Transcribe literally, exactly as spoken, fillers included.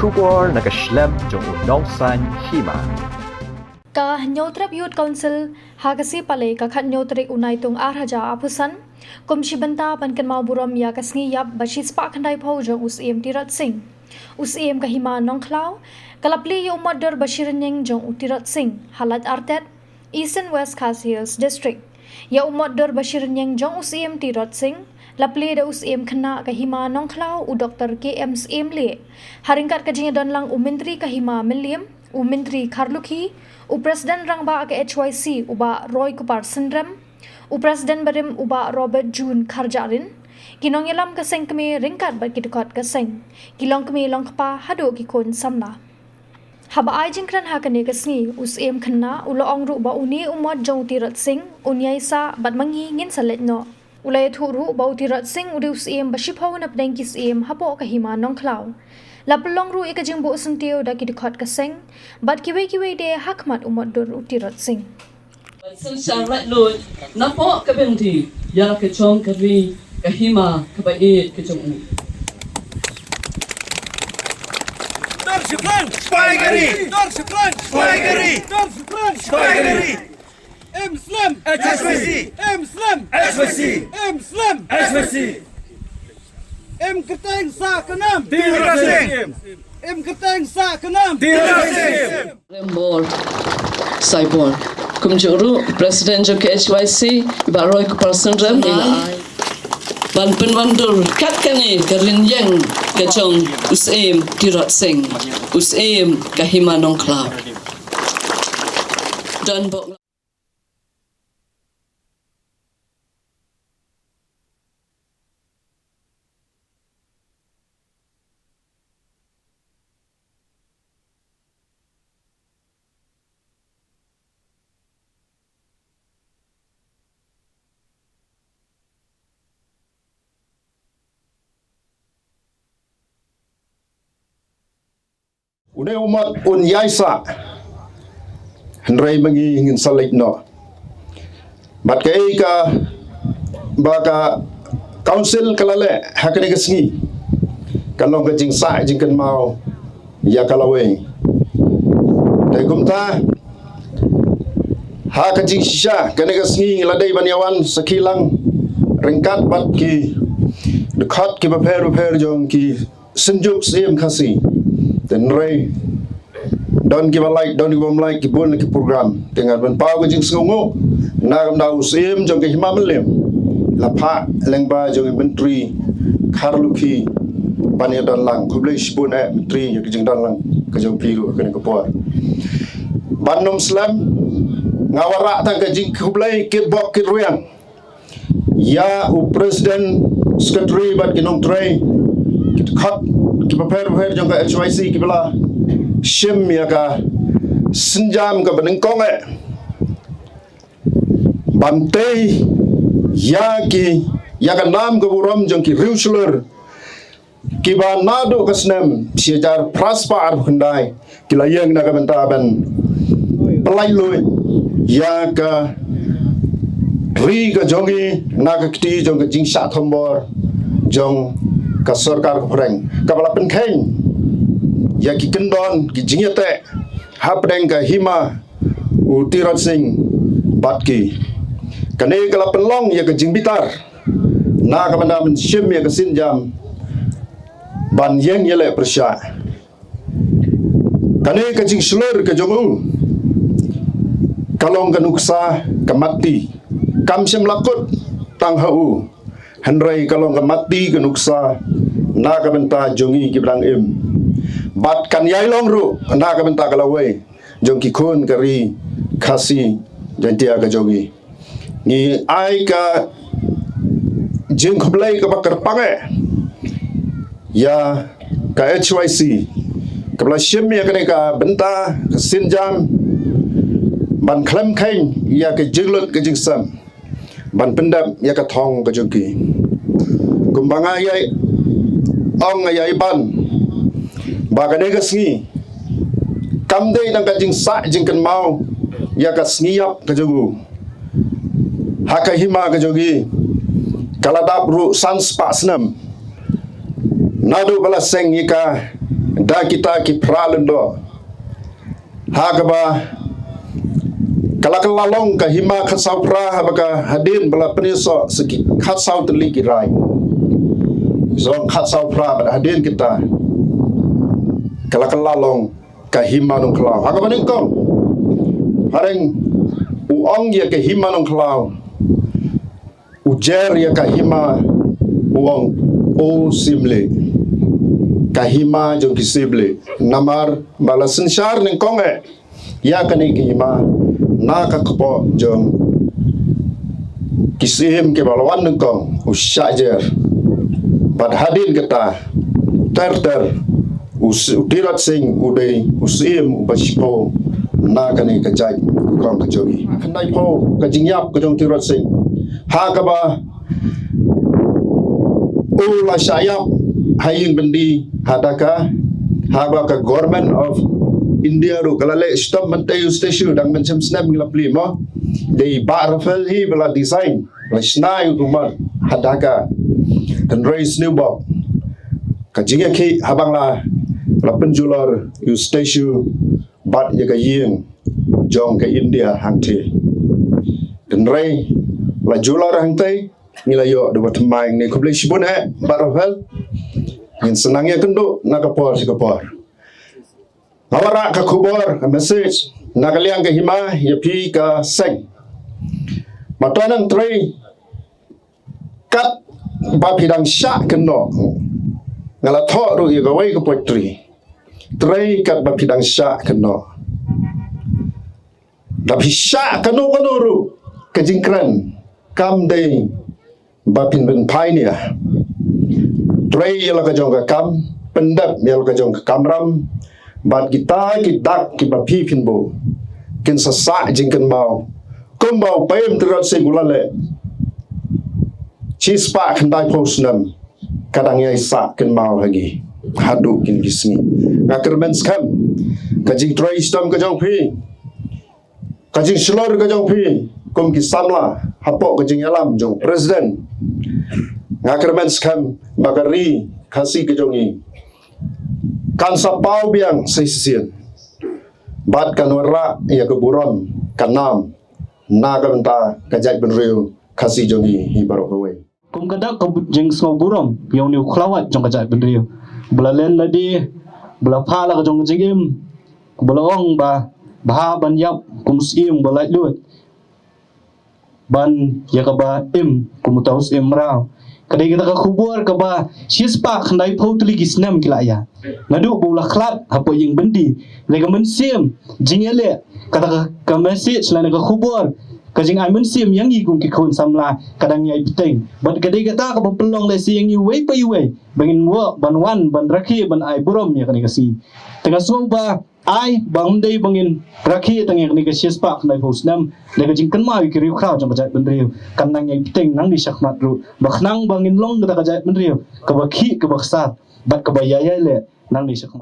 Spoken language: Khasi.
Khubor na ka shlem jong u nongsaiñ hima. Ka Hynñiewtrep Youth Council ha ka sngi Palei ka khathynñiew tarik u Naitung arhajar arphew san, kum shi bynta ban kynmaw burom ïa ka sngi ïap ba shispah khyndaiphew jong u Syiem Tirot Sing, u Syiem ka Hima Nongkhlaw, ka la plie ïa u mot dur ba shi rynieng jong u Tirot Sing ha Laitartet, Eastern West Khasi Hills District. Ïa u mot dur ba shi rynieng jong u Syiem Tirot Sing la plie da u Syiem khynnah ka Hima Nongkhlaw, u Doktor K M Syiemlieh, ha ryngkat ka jingïadonlang u Myntri ka Hima Mylliem, u Myntri Kharlukhi, u President Rangbah ka H Y C u Bah Roykupar Synrem, u President barim u Bah Robert June Kharjahrin, ki nongïalam ka seng kmie ryngkat bad ki dkhot ka seng, ki longkmie longkpa haduh ki khun samla. Haba ai jingkren ha kane ka sngi, u Syiem khynnah u la ong ruh ba une u mot jong u Tirot Sing un ïai sah bad ma ngi ngin sa leit noh. U la ïathuh ruh ba u Tirot Sing u dei u Syiem ba shiphew na pdeng ki Syiem hapoh ka Hima Nongkhlaw. La pynlong ruh ïa ka jingbuh syntiew da ki dkhot ka seng bad kiwei kiwei de ha khmat u mot dur u Tirot Sing. Synshar laitluid napoh ka byndi ïa ka jong ka ri ka hima kaba ïeit ka jong u. Dur shiplang! Sipai ka ri! Dur shiplang! Sipai ka ri! Dur shiplang! Sipai ka ri! Im slem! H Y C! Im slem! H Y C! Im slem! H Y C! Im kyrteng sah ka nam! Tirot Sing! Im kyrteng sah ka nam! Tirot Sing! Rembor Saibor. Kumjuh ruh President jong ka H Y C, i Bah Roykupar Synrem, i la ai ban pynwandur kat kane ka rynieng ka jong u Syiem Tirot Sing, u Syiem ka Hima Nongkhlaw. Don bok. Une u mot un ïai sah. Hynrei ma ngi ngin sa leit noh. Bad kaei kaba ka Council ka la leh ha kane ka sngi, ka long ka jingsah jingkynmaw ïa ka lawei. Te kumta, ha ka jingshisha kane ka sngi ngi la dei ban ïawan sakhi lang ryngkat bad ki dkhot kiba pher bapher jong ki Synjuk Syiem Khasi. Te hynrei don kiba lait, don kiba ym lait, ki bun ki program. Te ngan pynpaw ka jingsngewnguh na ka bynta u Syiem jong ka Hima Mylliem, la phah lyngba jong i Myntri Kharlukhi ban ïadon lang. Khublei shibun eh Myntri ïa ka jingdon lang ka jong phi ruh ha kane ka por. Ban ym slem, nga wanrah tang ka jingkhublei kitbok kitrwiang ïa u President, Secretary bad ki nongtrei, ki dkhot kiba pher bapher jong ka H Y C kiba la shim ïa ka sienjam kaba nyngkong eh ban tei ïa ki, ïa ka nam ka burom jong ki riewshlur kiba naduh ka snem shi hajar phra spah arphew khyndai ki la ïeng na ka bynta ban pyllait luid ïa ka ri ka jong ngi na ka kti jong ka jingshah thombor jong ka sorkar ka pyrshah kaba la pynkheiñ ïa ki kyndon ki jingïateh hapdeng ka hima u Tirot Sing bad ki. Kane ka la pynlong ïa ka jingbitar na ka bynta ban shim ïa ka sienjam ban ïeng ïaleh pyrshah. Kane ka jingshlur ka jong u ka long ka nuksa ka matti, kam shym la kut tang ha u, hynrei ka long ka matti ka nuksa na ka bynta jong ngi kiba dang im. Bad kan ïai long ruh na ka bynta ka lawei jong ki khun ka ri Khasi Jaiñtia ka jong ngi. Ngi ai ka jingkhublei kaba kyrpang eh ïa ka H Y C kaba la shim ïa kane ka bynta ka sienjam ban khlem kheiñ ïa ka jinglut ka jingsem ban pyndep ïa ka thong ka jong ki. Kumba nga ïai ong, nga ïai ban ba kane ka sngi kam dei tang ka jingsah jingkynmaw ïa ka sngi ïap ka jong u ha ka hima ka jong ngi. Ka la dap ruh san spah snem naduh ba la seng ïa ka ïa kita ki phra lyngdoh. Ha kaba ka la kylla long ka hima khatsaw phra haba ka hadien ba la pynïasoh sa ki khatsaw tylli ki rai. Zong khatsaw phra bad hadien kita ka la kylla long ka hima Nongkhlaw. Ha kaba nyngkong, phareng u ong ïa ka hima Nongkhlaw, u jer ïa ka hima, u ong, "O Syiemlieh, ka hima jong ki Syiemlieh." Namar ba la synshar nyngkong eh ïa kane ka hima na ka kpoh jong ki Syiem kiba la wan nyngkong, u shah jer. Bad hadien kata, ter ter, u s-, u Tirot Sing u dei u Syiem uba shiphew na kane ka jaitbynriew ka jong ngi. Khyndaiphew ka jingïap ka jong Tirot Sing, ha kaba u la shah ïap ha ïing byndi ha Dhaka, haba ka Government of India ruh ka la leh shitom ban tei u statue, dang mynshem snem ngi la plie mo. Dei Bah Rafael hi ba la design, la shna ïa u kumar ha Dhaka. Hynrei sniewbok ka jingïakhih haba nga la, la pynjulor ïa u statue bad ïa ka ïing jong ka India hangtei. Hynrei la julor hangtei, ngi la ïoh da ba thymmai. Ngi khublei shibun eh Bah Rafael. Ngin sa nang ïakynduh na ka por sha ka por. Nga wanrah ka khubor, ka message na ka liang ka hima ïa phi ka seng. Mata nang trei, katba phi dang shah kynnoh. Nga la thoh ruh ïa kawei ka poetry. Trei katba phi dang shah kynnoh. Da phi shah kano kano ruh ka jingkren, kam dei ba phin pynphai nia. Trei ïa la ka jong ka kam, pyndep ïa la ka jong ka kamram, bad kita ki dak kiba phi phin buh kin sa sah jingkynmaw. Kumba u Paiam Tirot Sing u la leh shispah khyndaiphew snem, ka dang ïai sah kynmaw ha ngi haduh kine ki sngi. Nga kyrmen skhem ka jingtrei shitom ka jong phi, ka jingshlur ka jong phi kum ki samla hapoh ka jingïalam jong President. Nga kyrmen skhem ba ka ri Khasi ka jong ngi kan sa paw biang sa shisien bad kan wanrah ïa ka burom ka nam na ka bynta ka jaitbynriew Khasi jong ngi hi baroh kawei. Kum ka dak ka bu-, jingsngewburom ïa une u khlawait jong ka jaitbynriew, ba la len lade, ba la phah la ka jong ka jingim, ba la ong ba bha ban ïap kum u Syiem ba laitluid, ban ïa kaba im kum uta u Syiem mraw. Ka dei kata ka khubor kaba shispah khyndaiphew tylli ki snem ki la ïa naduh ba u la khlad hapoh ïing byndi. Lei ka mynsiem jingïaleh, kata ka, ka message lane ka khubor, ka jingai mynsiem ïa ngi kum ki khun samla ka dang ïai bteng. Bad ka dei kata kaba pynlong lehse ïa ngi uwei pa uwei ba ngin wad ban wan ban rakhe ban ai burom ïa kane ka sngi. Te nga sngew ba ai ba ym dei ba ngin rakhe tang ïa kane ka shispah khyndaiphew snem, lei ka jingkynmaw ïa ki riewkhraw jong ka jaitbynriew kan nang ïai bteng nangne shakhmat ruh, ba khnang ba ngin long kata ka jaitbynriew kaba khih kaba ksar bad kaba ïai ïai leh nangne shakhmat.